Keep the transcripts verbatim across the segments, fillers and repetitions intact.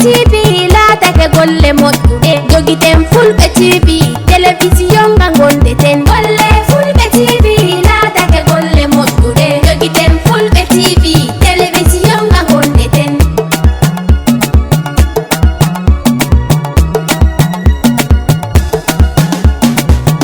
T V laatake golle moƴƴuɗe, jogiten Fulɓe T V, telewisiyon nga ngonɗen. Golle Fulɓe T V laatake golle moƴƴuɗe, jogiten Fulɓe T V, telewisiyon nga ngonɗen.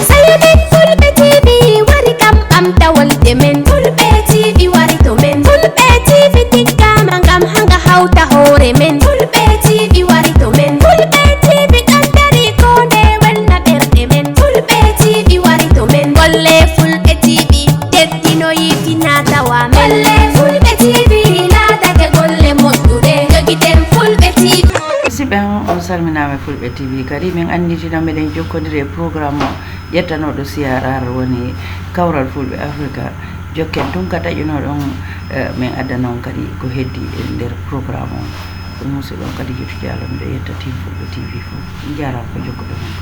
Sey min Fulɓe T V wari kam ɓamta wolde men. Fulɓe T V wari to men. Fulɓe T V tiggama ngam hanga hawta hoore men. Fulɓe T V wari to men. Fulɓe T V ɗon dari ko nde welna ɓerɗe men. Fulɓe T V wari to men. Golle Fulɓe T V teddino yiitina tawa men. Golle Fulɓe T V laatake golle moƴƴuɗe. Jogiten Fulɓe T V. Musidɓe am, on salminaama Fulɓe T V kadi. Min annitina meɗen jokkodiri e programme o ƴettanooɗo C R R woni Kawral Fulɓe Afrika. Jokken tun ka taƴunoɗon, eh, min addana on kadi ko heddi e nder programme o. Ɗum musidɗo on kadi Jitu Diallo, miɗo yetta team Fulɓe T V fof. Njaaraama ko jokkuɓe mon.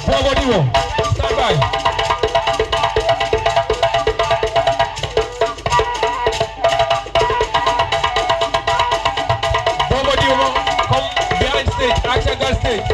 Bobo Diwo, stand by. Bobo Diwo, come behind stage, Action Girl stage.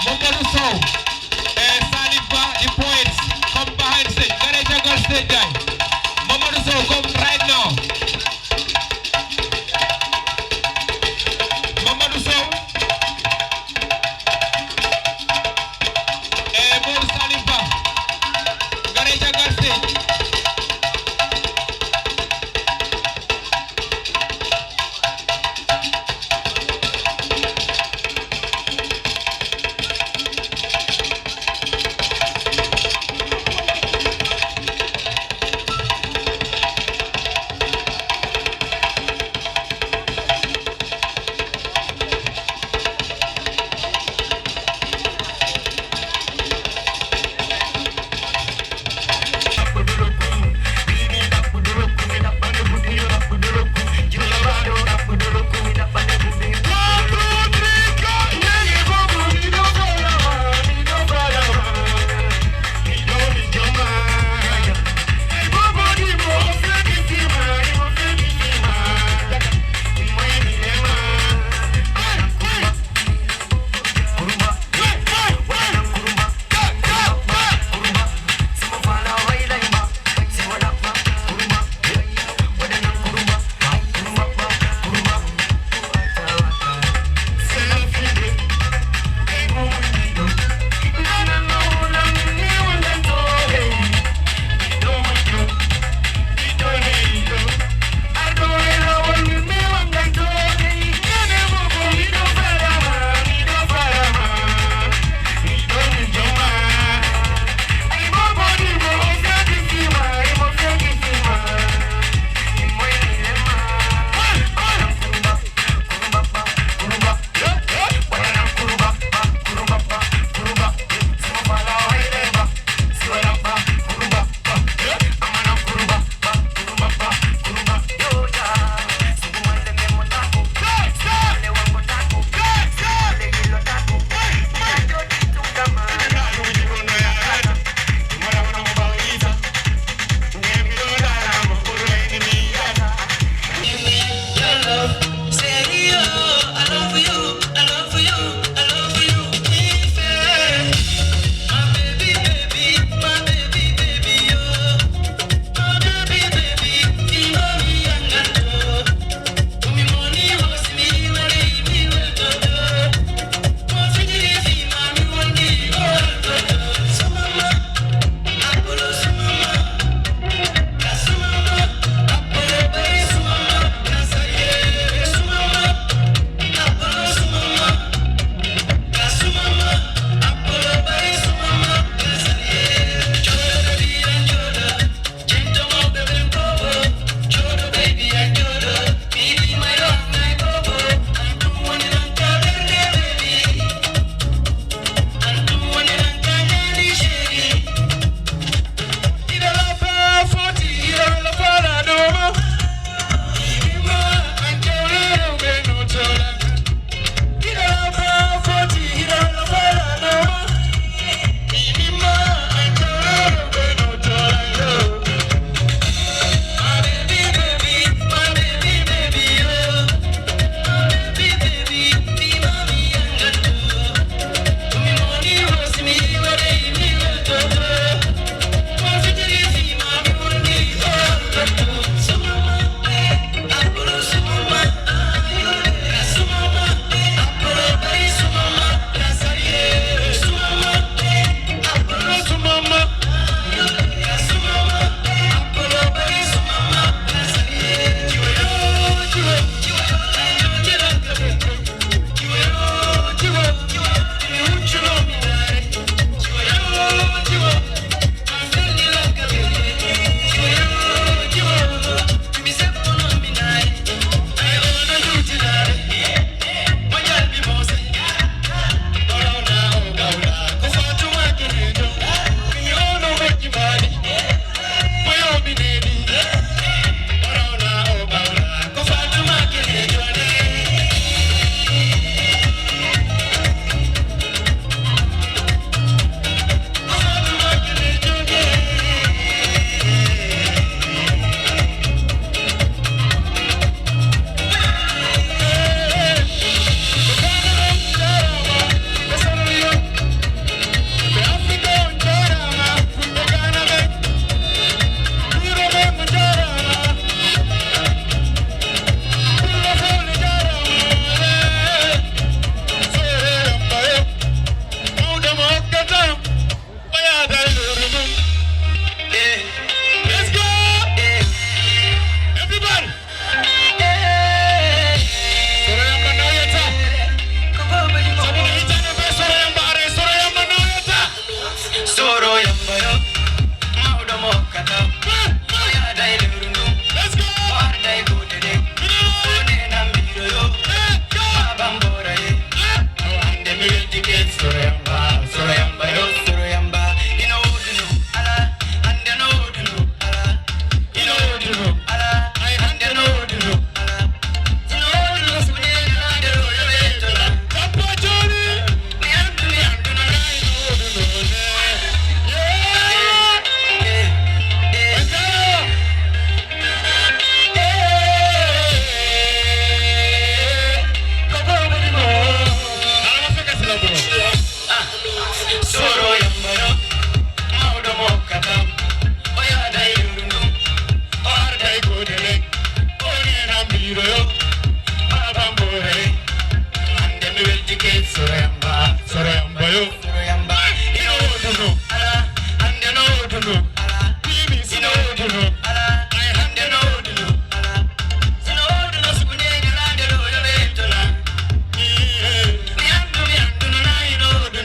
Mamadou Sow, eh, Salif Ba, the poets, come behind stage. Ngare caggal stage, guy. Mamadou Sow, come right now. Mamadou Sow. Eh, Modou Salif Ba. Ngare caggal stage.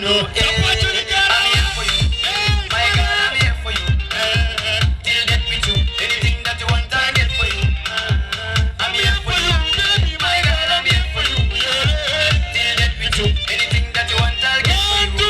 I'm here for you. My girl, I'm here for you. Till death we do. Anything that you want, I'll get for you. I'm here for you. My girl, I'm here for you. Till death we do. Anything that you want, I'll get for you.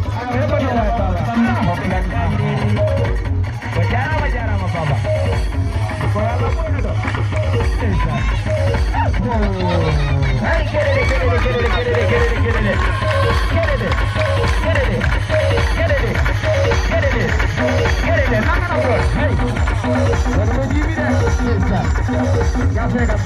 A heɓano waay, baba. Ko jaaraama, jaaraama, baba. Ko Allah ɓurɗo. Ndeysaan. Hay, keɗeɗe, keɗeɗe, keɗeɗe. Keɗeɗe, keɗeɗe, keɗeɗe. Keɗeɗe, keɗeɗe, keɗeɗe. Nangana ko. Hay. Wala ko jiimi de. Ndeysaan. Jafe kam.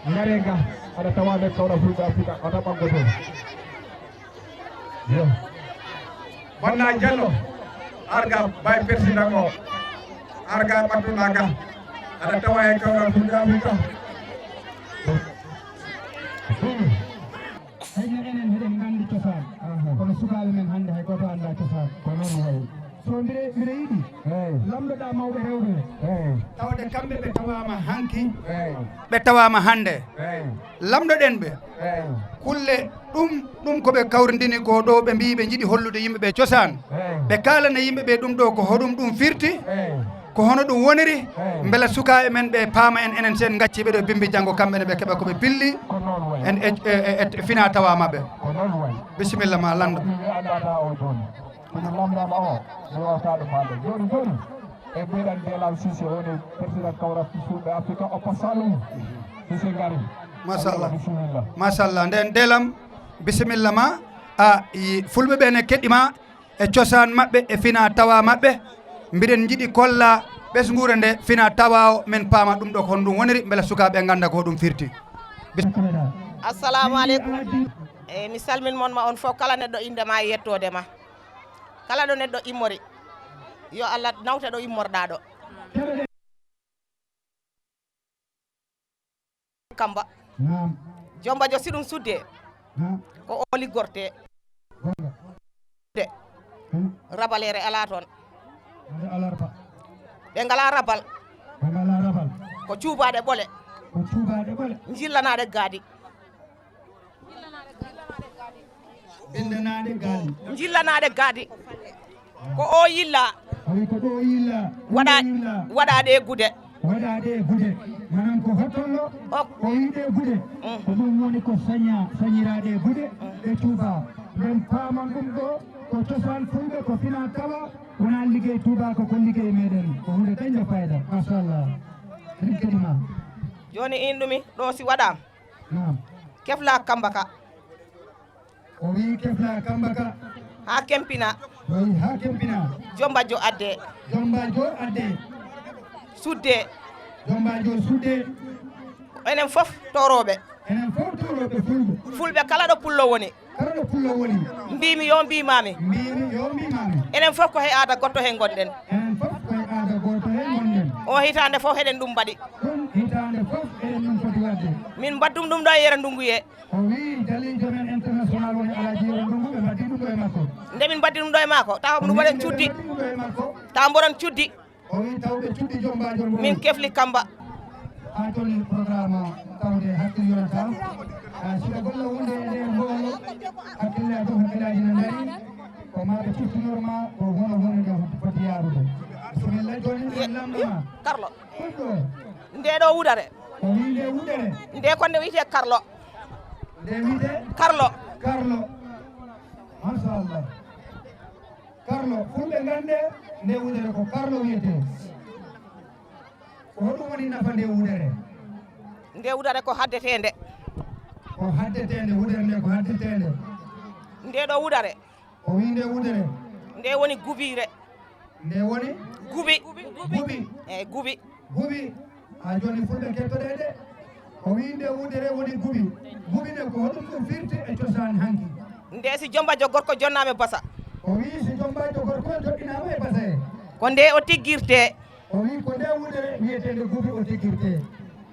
Ngare nga, aɗa tawa nder Kawla Fulɓe Afrika, wata ɓaggoto. Yo. Bonna Jallo, arga bay président o, arga ɓattuɗa ga, aɗa tawa e Kawla Fulɓe Afrika. Hmm. Hayno enen heɗen nganndi cosaan, aha, kono sukaaɓe men hannde hay gooto anndaa cosaan. Ko noon wayi. So mbiɗa, mbiɗa yiɗi, eey, lamndoɗaa mawɓe rewɓe ɓe, eey, tawde kamɓe ɓe tawaama hanki, eey, ɓe tawaama hannde. Eey. Lamndoɗen ɓe. Eey. Kulle ɗum, ɗum ko ɓe kawrindini ko ɗo, ɓe mbiyi ɓe njiɗi hollude yimɓe ɓe cosaan. Eey. Ɓe kaalana yimɓe ɓe ɗum ɗo ko hoɗum ɗum firti. Eey. Ko hono ɗum woniri, eey, mbela sukaaɓe men ɓe paama en, enen sen ngacci ɓe ɗo bimbi janngo, kamɓe ne ɓe keɓa ko ɓe pilli. Ko noon wayi. En e, e, e, e fina tawa maɓɓe. Ko noon wayi. Bisimilla ma, lanndo. Ko mi anndaa o jooni. Kono lamɗama o, mi wawata ɗum haalde. Joni, joni, e mbiɗan Belal Sise woni président Kawrafti Fulɓe Afrika, o passa ɗum. Sise ngari. Machallah. Bisimilla. Machallah. Nden Delam, bisimilla ma. A, i, Fulɓe ɓe ne keɗima e cosaan maɓɓe, e fina tawa maɓɓe. Mbiɗen njiɗi kolla ɓesnguure nde fina tawa o, min paama ɗum ɗo ko honɗum woniri, mbela sukaaɓe ngannda ko ɗum firti. Bis- Assalamu aleykum. E, mi salmin mon ma on fof, kala neɗɗo innde ma e yettoode ma. Kala ɗo neɗɗo immori, yo Allah nawte ɗo immorɗa ɗo. Kamba. Naam. Jomba jo si ɗum sudde. Naam. Ko o liggorte. Gonga. De. Hmm. Rabalere ala toon. Nde alarba. Ɓe ngala rabal. Ɓe ngala rabal. Ko cuubaade ɓole. Ko cuubaade ɓole. Njillanaade gaadi. Bindanaade gaadi. Njillanaade gaadi. Ko o yilla. Tawi ko ɗo yilla. Waɗa, yilla. Waɗaade e gude. Waɗaade e gude. Maanaam ko hottollo. Ok. O yiɗe gude. Mm. Ko ɗum woni ko saña, sañiraade e gude. Mm. Ɓe cuuba. Nden paaman ɗum ɗo, ko cosaan Fulɓe, ko fina tawa, wonaa liggey tuubaako, ko liggey meɗen. Ko huunde dañde fayda. Machallah. Min keɗima. Jooni in ɗumi, ɗo si waɗaama. Naam. Kefla kamba ka. O wii kefla kamba ka. Haa kempina. O wii haa kempina. Jomba jo adde. Jomba jo adde. Sudde. Jomba jo sudde. Enen fof torooɓe. Enen fof torooɓe Fulɓe. Fulɓe kala ɗo pullo woni. Kala ɗo pullo woni. Mbiimi yo mbiimaami. Mbiimi yo mbiimaami. Enen fof ko he aada goɗɗo he ngonɗen. Enen fof ko he aada gooto he ngonɗen. O hitaande fof heɗen ɗum mbaɗi. Ɗum hitaande fof eɗen ɗum foti waɗde. Min mbaɗdum ɗum ɗo e yere ndungu ye. O wii daliijo men international woni Alaaji Yero Ndungu, ɓe mbaɗdi ɗum ɗo e makko. Nde min mbaɗdi ɗum ɗo e makko, tawa ɗum waɗen cuddi. Ɓe mbaɗdi ɗum ɗo e makko. Tawa mboɗon cuddi. O wii tawɓe cuddi jombaajo ngol. Min kefli kamba. Haa jooni programme tawde hakkille yonata. Ah, si ɓe golla huunde e nder mboolo, hakkille a joom hakkillaaji no ndarii. Ko maa ɓe ciftinor ma, ko hono hono nde foti yaarude. Bisimilla jooni, en lamndama. Karlo. Ɗum ɗo. Nde ɗo wudere. O wii nde wudere. Nde ko nde wiyetee Karlo. Nde wiyetee? Karlo. Karlo. Machallah. Karlo. Fulɓe ngannde nde wudere ko Karlo wiyetee. Ko hoɗum woni nafa nde wudere? Nde wudere ko haddeteende. Ko haddeteende, wudere nde ko haddeteende. Nde ɗo wudere. O wii nde wudere. Nde woni gubiire. Nde woni? Gubi. Gubi. Eey, gubi. Gubi. Haa jooni Fulɓe kettoɗee de. O wii nde wudere woni gubi. Gubi nde ko hoɗum ɗum firti e cosaan hanki? Nde si jombajo gorko jonnaaɓe basa. O wii si jombajo gorko joɗɗinaama e basa he. Ko nde o tiggirtee. O wii ko nde wudere wiyeteende gubi o tiggirtee.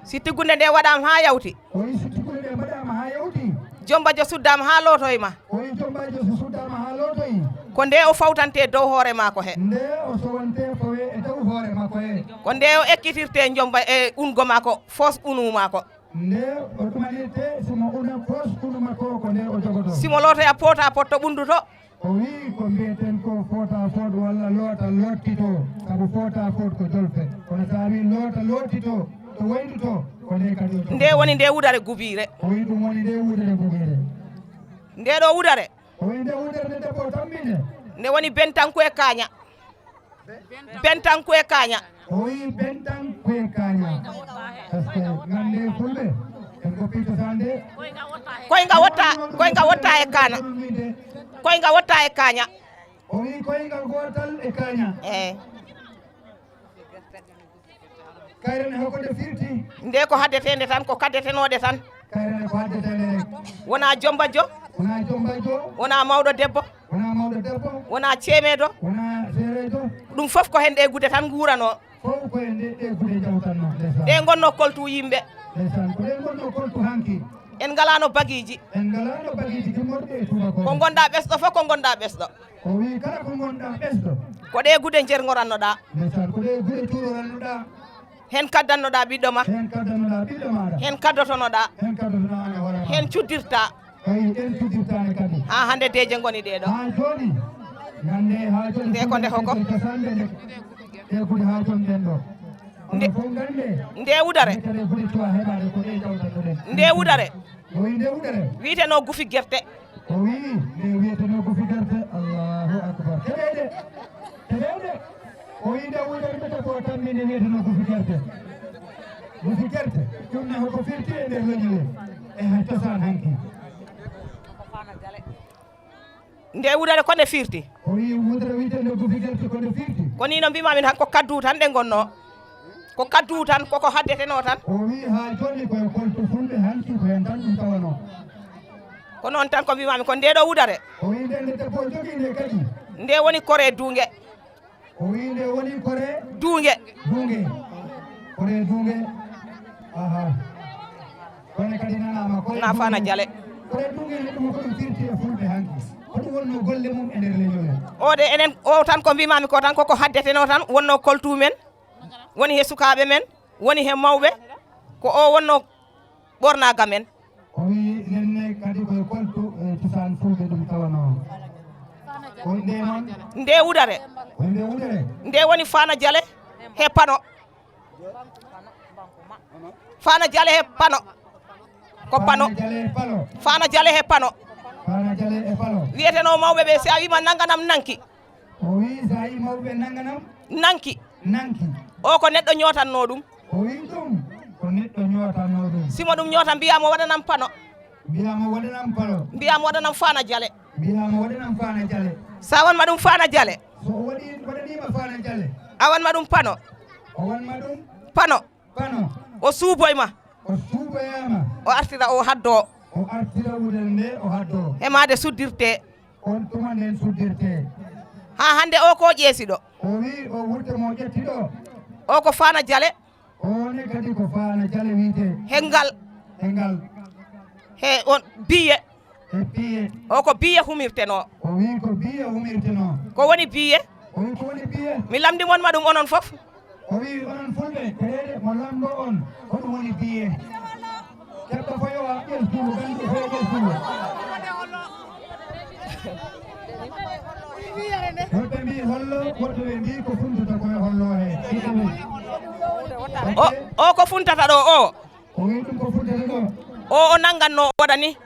Si tiggunde nde waɗaama haa yawti. O wii si tiggunde nde mbaɗaama haa yawti. Jombajo suddaama haa lootoyma. O wii jombajo so suddaama haa lootoyi. Ko nde o fawtante dow hoore maako he. Nde o sowante fawe e dow hoore makko he. Ko nde o ekkitirte jomba e ungo maako, foos unu maako. Nde o ɗumanirte, si mo una foos unu makko, ko nde o jogoto. Si mo lootoya poota potto ɓunnduto. O wii ko mbiyeten ko foota foot walla loota loottito, sabu foota foot ko jolfe. Kono so a wii loota loottito, to wayluto, ko nde kadi o jogoto. Nde woni nde wudere gubiire. O wii ɗum woni nde wudere gubiire. Nde ɗo wudere. O wii nde wudere nde debbo o tammi nde. Nde woni bentanku e kaaña. Bentanku e kaaña. O wii bentanku e kaaña. Parce que ngannde Fulɓe, en ko piito sande. Koynga wotta, koynga wotta e kaana. Koynga wotta e kaaña. O wii koyngal gootal e kaaña. Eey. Kayre ne, hoko nde firti? Nde ko haddeteende tan, ko kaddetenooɗe tan. Kayre ne ko haddeteende rek. Wonaa jombajo. Wonaa jombajo. Wonaa mawɗo debbo. Wonaa mawɗo debbo. Wonaa ceemeedo. Wonaa seereejo. Ɗum fof ko heen ɗe gude tan nguuranoo. Fof ko heen ɗe, ɗe gude njawtannoo, ndeysaan. Ɗe ngonnoo koltu yimɓe. Ndeysaan, ko ɗe ngonnoo koltu hanki. En ngalaano bagiiji. En ngalaano bagiiji gimmorɗi e tuubakooɓe. Ko ngonɗaa ɓesɗo fof, ko ngonɗaa ɓesɗo. O wii kala ko ngonɗaa ɓesɗo. Ko ɗe gude njergorannoɗaa. Ndeysaan, ko ɗe gude cuurorannoɗaa. Heen kaddannoɗaa ɓiɗɗo ma. Heen kaddannoɗaa ɓiɗɗo maaɗa. Heen kaddotonoɗaa. Heen kaddotoɗaa aan e hoore maa. Heen cuddirtaa. Eyi, ɗeen cuddirtaani kadi. Haa hannde deeje ngoni ɗee ɗo. Haa jooni. Ngannde haa jooni. Nde ko nde hoko? Cosaan nde nde. Ɗe gude haa jooni ɗeen ɗo. Nde, onon fof ngannde. Nde wudare. Nde kadi gude cuwaa heɓaade ko ɗe njawtannoɗen. Nde wudare. O wii nde wudere. Wiyetenoo gufi gerte. O wii nde wiyetenoo gufi gerte. Allahu akbar. Keɓeyde, keɓeyde. O wii nde wudere ɓe ko tammi nde wiyeteno gufi gerte. Gufi gerte, ɗum ne hoko firti e nder leñol e ha cosaan hanki. Nde wudere ko nde firti? O wii wudere wiyetende gufi gerte ko nde firti. Ko ni no mbima min han ko kaddu tan ɗe gonno. Ko kaddu tan, koko haddeteno tan. O wii ha joni koye koltu fulɓe hanki ko hen tan ɗum tawano. Ko noon tan ko mbimami ko nde ɗo wudere. O wii nde nde debbo o jogii nde kadi. Nde woni kore duunge. O wii nde woni kore. Duunge. Duunge. Kore duunge. Aha. Kono kadi nanaama kore. Na fana jale. Kore duunge ne ɗum ko ɗum firti e fulɓe hanki. Ko ɗum wonno golle mum e nder leñol. O de enen o tan ko mbimami ko tan koko haddeteno tan wonno koltu men. Woni he sukaaɓe men, woni he mawɓe, ko o wonno ɓornaaga men. O wii nenne kadi koye koltu e cosaan fulɓe ɗum tawanoo. Ko nde noon? Nde wudare. Ko nde wudare. Nde woni Fana Jale he Pano. Fana Jale he Pano. Ko Pano. Fana Jale he Pano. Wiyeteno mawɓe ɓe si a wima nanganam nanki. O wii so a yii mawɓe ɓe nannganam. Nanki. Nanki. O ko neɗɗo ñootannoo ɗum. O wii ɗum ko neɗɗo ñootannoo ɗum. Si mo ɗum ñoota mbiyaa mo waɗanam pano. Mbiyaa mo waɗanam pano. Mbiyaa mo waɗanam faana jale. Mbiyaa mo waɗanam faana jale. So a wanma ɗum faana jale. So o waɗi waɗaniima faana jale. A wanma ɗum pano. O wanma ɗum. Pano. Pano. O suuboy ma. O suuboyaama. O artira o haddoo. O artira wudere nde o haddoo. Hemaade suddirtee. On tuma nden suddirtee. Haa hannde o ko ƴeesiɗo. O wii o wurte mo ƴettiɗo. O ko faana jale. O ne kadi ko faana jale wiyetee. He ngal. He ngal. He on biye. O ko biye humirtenoo. O wii ko biye humirtenoo. Ko woni biye? O wii ko woni biye? Mi lamndimon ma ɗum onon fof. O wii onon fulɓe kereede mo lamndo on ko ɗum woni biye. Keɓɗo foyo a ƴel suudu ganndo foyo ƴel suudu. Woɓɓe mbii hollo, woɓɓe ɓe mbii ko funtata koye hollo he. O ko funtata ɗo o. O wii ɗum ko fuddata ɗo. O o nannganno o waɗa ni.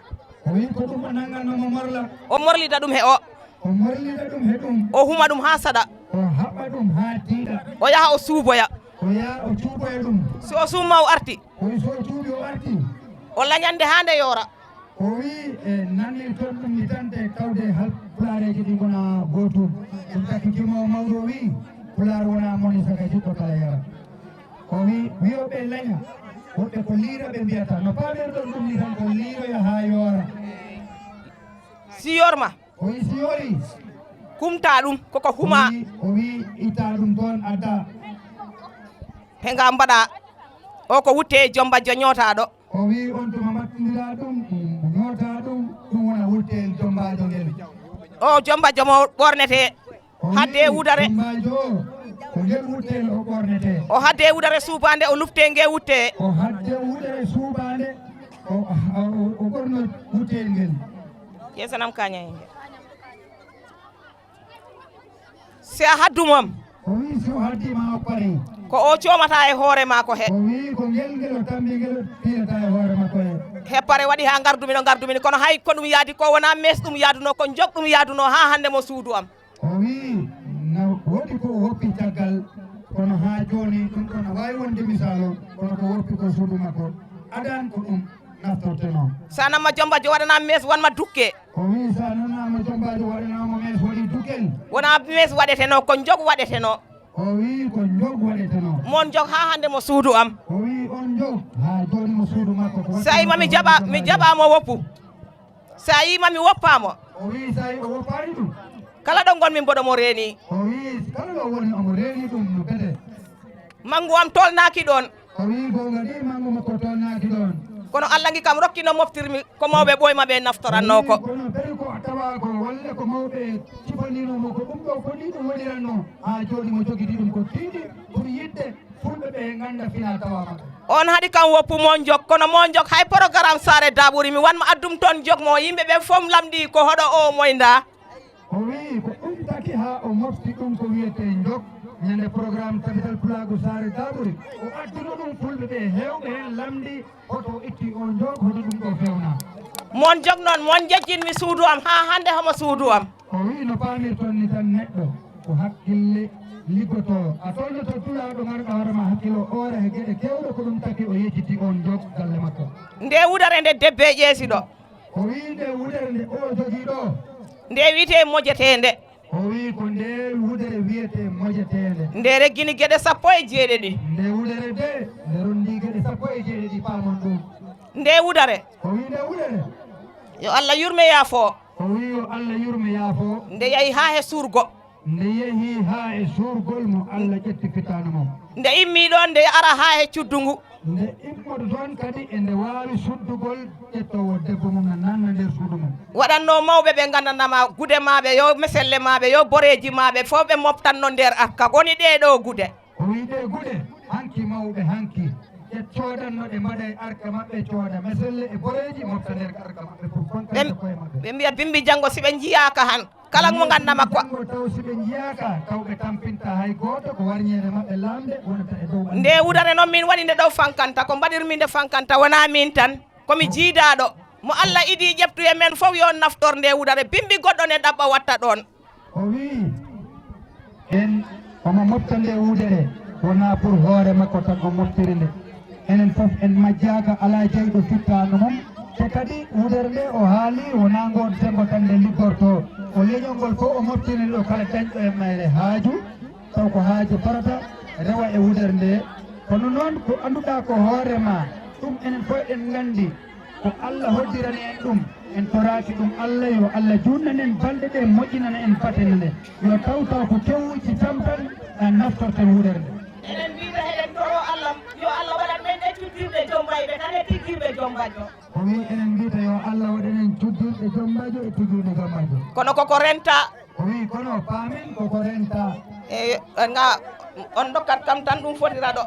O wii ko ɗum o nannganno mo morla. O morlida ɗum he o. O morlida ɗum he ɗum. O huma ɗum haa saɗa. O haɓɓa ɗum haa tiiɗa. O yaha o suuboya. O yaha o cuuboya ɗum. Si o suumma o arti. O wii so o cuuɓi o arti. O lañande haa nde yoora. O wii e nanirton ɗum ni tan te tawde hal pulaareeji ɗi ngona gootum. Ɗum taki jimoowo mawɗo o wii pulaar wona moni saka jiɗɗo kala yara. O wii wiyooɓe laña woɓɓe ko liira ɓe mbiyata no paamirɗon ɗum ni tan ko liiroya haa yoora. Si yorma. O wii si yoori. Kumta ɗum koko huma. O wii itta ɗum toon adda. He nga mbaɗa o ko wutte jombajjo ñootaaɗo. O wii on tuma mbattindira ɗum ñoota ɗum ɗum wona wurteyel jombaajo ngel. O jombaajo mo ɓornetee hadde wudare. Jombaajo o ko ngel wurteyel o ɓornetee. O hadde wudare suubaande o luftee ngee wuttee. O hadde wudare suubaande o ɓorno wurteyel ngel. Yeesanam kaña e ngel. Si a haddu mom. O wii si o haddii ma o parii. Ko o coomata e hoore maako he. O wii ko ngel ngel o tambi ngel piilata e hoore makko he. He pare waɗi haa ngardumi ɗo ngardumi ni kono hay ko ɗum yaadi ko wonaa mees ɗum yaadunoo ko njog ɗum yaadunoo haa hannde mo suudu am. O wii na woodi ko o woppi caggal kono haa jooni ɗum ɗo na waawi wonde misaalu kono ko woppi ko suudu makko adan ko ɗum naftortenoo. So a namma jombaajo waɗanaa mees wanma dukke. O wii so a nanaama jombaajo waɗanaama mees waɗi dukkel. Wonaa mees waɗetenoo ko njog waɗetenoo. O wii ko njog waɗetenoo. Mo njog haa hannde mo suudu am. O wii on njog haa jooni mo suudu makko. Ko so a yii ma mi jaɓa mi jaɓa mo woppu. So a yii ma mi woppa mo. O wii so a yii o woppaani ɗum. Kala ɗo ngonmi mboɗo mo reeni. O wii kala ɗo woni omo reeni ɗum no bete. Manngu am tolnaaki ɗoon. O wii goonga de, manngu makko tolnaaki ɗoon. Kono Alla ngi kam rokki no moftirmi ko mawɓe ɓooyma ɓee naftorannoo ko. Kono bari ko tawa ko walla ko mawɓe cifaniino mo ko ɗum ɗo ko nii ɗum waɗirannoo haa jooni mo jogiti ɗum ko tiiɗi pour yiɗde fulɓe ɓee ngannda fina tawa maɓɓe. Oon haɗi kam woppu Monjok, kono Monjok hay porogaram Saare Daaɓuri mi wanma addum toon jok mo yimɓe ɓee fof lamndii ko hoɗo oo moyndaa. O wii ko ɗum taki haa o mofti ɗum ko wiyetee njok ñande porogaram Tabital Pulaagu Saare Daaɓuri, o adduno ɗum fulɓe ɓee heewɓe heen lamndii hoto o itti oo njok, hoto ɗum ɗoo feewnaa. Mon jog noon, mon jejjin mi suudu am, haa hannde homo suudu am. O wi'i no paamirton ni tan neɗɗo ko hakkille liggotoo. A tolnoto duɗaaɗo marɗo hoore ma hakkilo oora he geɗe kewɗe ko ɗum taki o yejjiti oon jog galle makko. Nde wudere nde debbe ƴeesi ɗo. O wi'i nde wudere nde o jogii ɗo. Nde wiyetee mojeteende. O wi'i ko ndee wudere wiyetee mojeteende. Nde reggini geɗe sappo e jeeɗiɗi. Nde wudere de nde ronndii geɗe sappo e jeeɗiɗi paamon ɗum. Nde wudere. O wi'i nde wudere. Yo Allah yurme yaafo. O wi'i yo Allah yurme yaafo. Nde yahi haa he suurgo. Nde yahi haa e suurgol mo Allah ƴetti fitaandu mum. Nde immii ɗoon nde ara haa he cuddu ngu. Nde immoto toon kadi e nde waawi suddugol ƴettoowo debbo mum na nanna nder suudu mum. Waɗatnoo mawɓe ɓe nganndanɗaa ma gude maaɓe, yo meselle maaɓe, yo boreeji maaɓe, fof ɓe moftatnoo nder arka, woni ɗee ɗoo gude. O wi'i ɗee gude, hanki mawɓe hanki, ƴet coodatnoo ɗe mbaɗa e arka maɓɓe, cooda meselle e boreeji mofta nder arka maɓɓe pour konkanta koye maɓɓe. Ɓe mbiya bimbi janngo si ɓe njiyaaka han. Kala mo ngannda makko. Nde wudare noon min waɗi nde ɗo fankanta, ko mbaɗirmi nde fankanta, wonaa min tan, ko mi jiidaaɗo. Mo Allah idii ƴeftu e men fof yo naftor nde wudare, bimbi goɗɗo ne ɗaɓɓa watta ɗoon. O wi'i en omo mofta nde wudere, wonaa pour hoore makko tan o moftiri nde. Enen fof en majjaaka, alaa jeyɗo fittaandu mum. Te kadi wudere nde o haali wonaa ngoon senngo tan nde liggortoo. O leñol ngol fof o moftini ɗo kala dañɗo e mayre haaju, taw ko haaju farata, rewa e wudere nde. Kono noon ko annduɗaa ko hoore maa, ɗum enen fof eɗen nganndi. Ko Allah hoddirani en ɗum, en toraaki ɗum Allah, yo Allah juutnan en balɗe ɗe, moƴƴinana en batene nde, yo taw taw ko kewuuji jam tan naftorten wudere nde. Enen mbiita eɗen toroo Allah, yo Allah waɗan men e cuddirɓe jombayɓe tan e tiggiiɓe jombajjo. O wi'i enen mbiita yo Allah waɗan en cuddirɓe jombajjo e tiggiiɓe jombajjo. Kono koko renta. O wi'i kono paamen koko renta. E nga on dokkat kam tan ɗum fotira ɗo.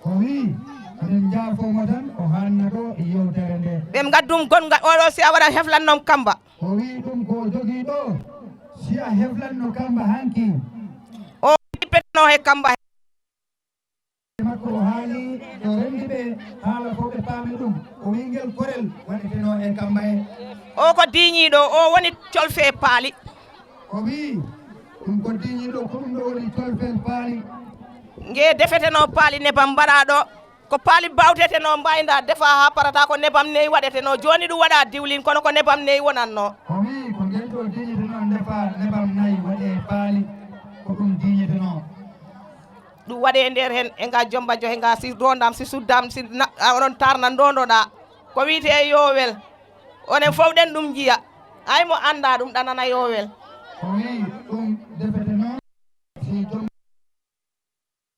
O wi'i eɗen njaafoo mo tan o haanna ɗo e yeewtere nde. Ɓe ngaddu ɗum gonnga oɗo si a waɗa heflan noon Kamba. O wi'i ɗum ko o jogii ɗo si a heflan no Kamba hanki. O ippetenoo he Kamba he. Makko o haali o renndi ɓe haala fof ɓe paami ɗum. O wi'i ngel korel waɗetenoo e Kamba he. O ko diiñiiɗo o woni colfee paali. O wi'i ɗum ko diiñiiɗo ko ɗum ɗo woni colfel paali. Nge defetenoo paali nebam mbaɗaa ɗo ko paali bawtetenoo mbayda defa haa parata ko nebam neyi waɗetenoo jooni ɗum waɗa diwlin kono ko nebam neyi wonatnoo. O wi'i ko ngel ɗo diiñetenoo ndefa nebam nayi waɗee paali ko ɗum diiñetenoo. Ɗum waɗee nder heen e nga jombajo he nga si rondaam si suddaam si onon tarna ndondoɗaa ko wiyetee yowel. Onen fof ɗen ɗum njiya, hay mo anndaa ɗum ɗanana yowel. O wi'i ɗum defete noon si joom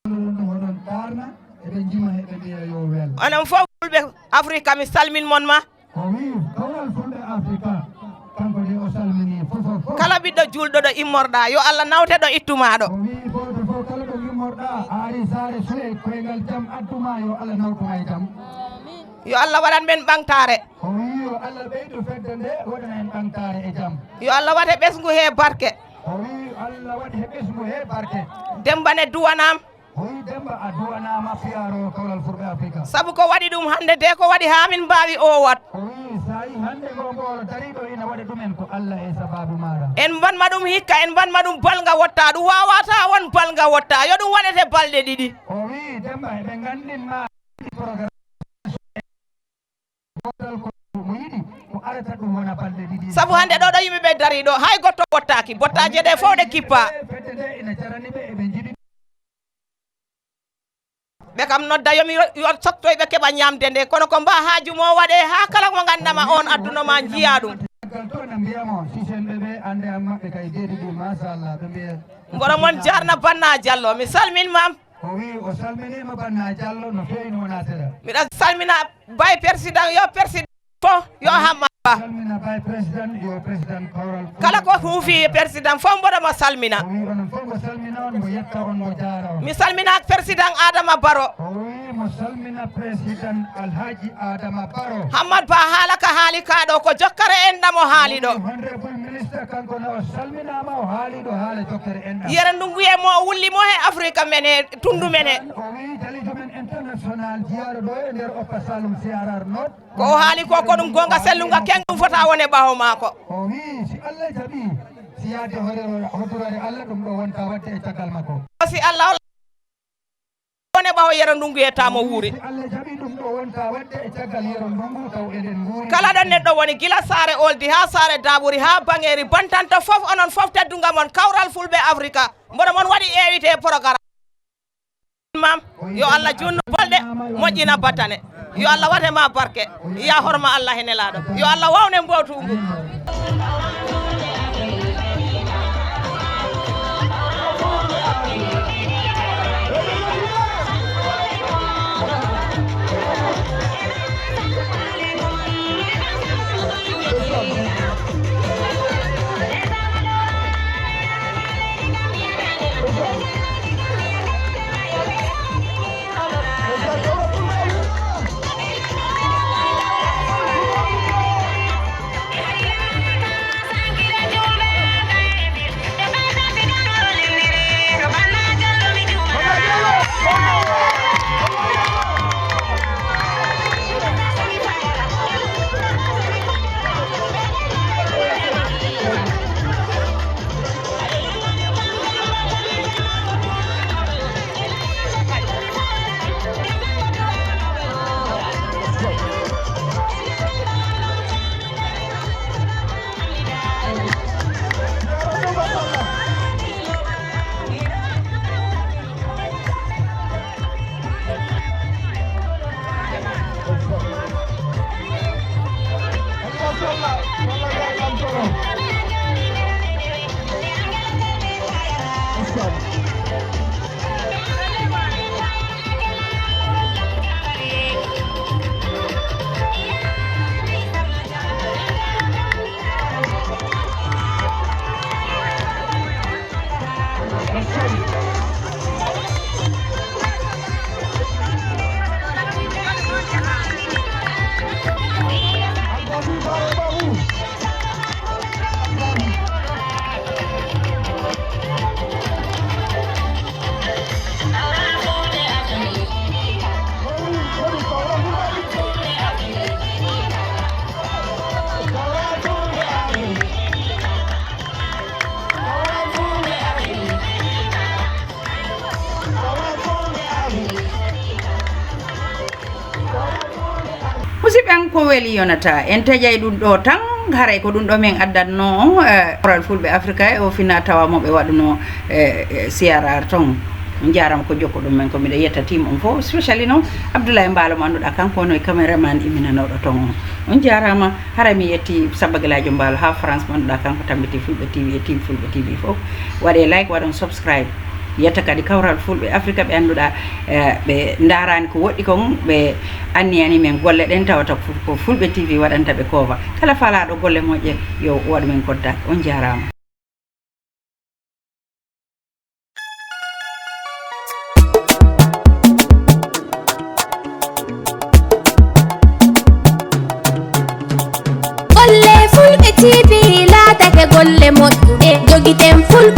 ɗum oɗon taarna eɓe njima heɓe mbiya yowel. Onon fof fulɓe Afrika mi salmin mon ma. O wi'i kawral fulɓe Afrika kanko de o salmini fof fof. Kala ɓiɗɗo juulɗo ɗo immorɗaa yo Allah nawte ɗo ittumaa ɗo. O wi'i gooto fof kala ɗo immorɗaa a ari saare suwe koyngal jam addu ma yo Allah nawtu ma e jam. Yo Allah waɗan men ɓaŋtaare. O wi'i yo Allah ɓeydu fedde nde waɗana en ɓaŋtaare e jam. Yo Allah waɗ he ɓesngu he barke. O wi'i yo Allah waɗ he ɓesngu he barke. Demmba ne duwanaam. O wi'i Demmba a duwanaama fiyaaroowo kawral fulɓe Afrika. Sabu ko waɗi ɗum hannde de ko waɗi haa min mbaawi oo wat. O wi'i so a yii hannde ngo mboolo dariiɗo ina waɗa ɗum en ko Allah e sabaabu maaɗa. En mbaɗ ma ɗum hikka en mbaɗ ma ɗum balnga wottaa ɗum waawataa won balnga wottaa yo ɗum waɗete balɗe ɗiɗi. O wi'i Demmba eɓe nganndin ma. Sabu hannde ɗo ɗo yimɓe ɓe darii ɗo hay goɗɗo ɓottaaki bottaaje ɗe fof ɗe kippaa. Ɓe kam nodda yomi yo soktoy ɓe keɓa ñaamde nde kono ko mba haaju mo waɗe haa kala mo ngannda ma oon adduno ma njiyaa ɗum. Mboro mon jaarna banna jallo mi salmin mam. O wi'i o salminiima Banna Jallo no feewi no wonaa seeɗa. Miɗo salmina Baye Persidan yo Persidan fof yo Hammat Ba. Salmina Baye Persidan yo Persidan kawral. Kala ko huufi Persidan fof mboɗo mo salmina. O wi'i onon fof mo salmina on mo yetta on mo jaara on. Mi salmina Persidan Adama Baro. O wi'i mo salmina Persidan Alhaji Adama Baro. Hammat Ba haala ka haali kaa ɗo ko jokkare en ɗam o haali ɗo. Honorable Minister kanko ne o salminaama o haali ɗo haala jokkere en ɗam. Yere ndungu e mo o wulli mo he Afrika men he. Tundu men he. Jiyaaɗo ɗo e nder Oppa Saloum C R R North. Ko o haali ko, ko ɗum goonga sellunga keŋ ɗum fota wone ɓaawo maako. O wii si Allah jaɓi, si yaade hoore hodduraare Allah ɗum ɗo wonta waɗde e caggal makko. Si Allah wone ɓaawo yero ndungu yetta mo wuuri. Si Allah jaɓi ɗum ɗo wonta waɗde e caggal yero ndungu taw eɗen nguuri. Kala ɗon neɗɗo woni gila saare Oldi haa saare Daaburi haa Baŋeeri bantanto fof onon fof teddunga mon Kawral Fulɓe Afrika. Mboɗo mon waɗi invité e programme. Mam, yo Allah junnu bolɗe, moƴƴina battane. Yo Allah wate ma barke. Ya horma Allah he nelaaɗo. Yo Allah wawne mbowtu ngu. Musidɓe am, ko weli yonata, en taƴay ɗum ɗo tan, haray ko ɗum ɗo min addanno on, eh, Kawral Fulɓe Afrika e o fina tawa mo ɓe waɗuno, eh, eh, C R R ton. On jaarama ko jokko ɗum men ko, miɗo yetta team on fof, especially noon Abdoulaye Mbaalo mo annduɗaa kanko woni cameraman imminanooɗo ton on. On jaarama, haray mi yetti Sabba Gilaajo Mbaalo haa France mo annduɗaa kanko tambiti Fulɓe T V e team Fulɓe T V fof. Waɗee like, waɗon subscribe. Yetta kadi Kawral Fulɓe Afrika ɓe annduɗaa, eh, ɓe ndaaraani ko woɗɗi kon, ɓe anniyani men golle ɗen tawata ko, ko Fulɓe T V waɗanta ɓe cover. Kala faalaaɗo golle moƴƴe yo waɗu men contact. On jaaraama. Golle Fulɓe T V laatake golle moƴƴuɗe, jogiten Fulɓe.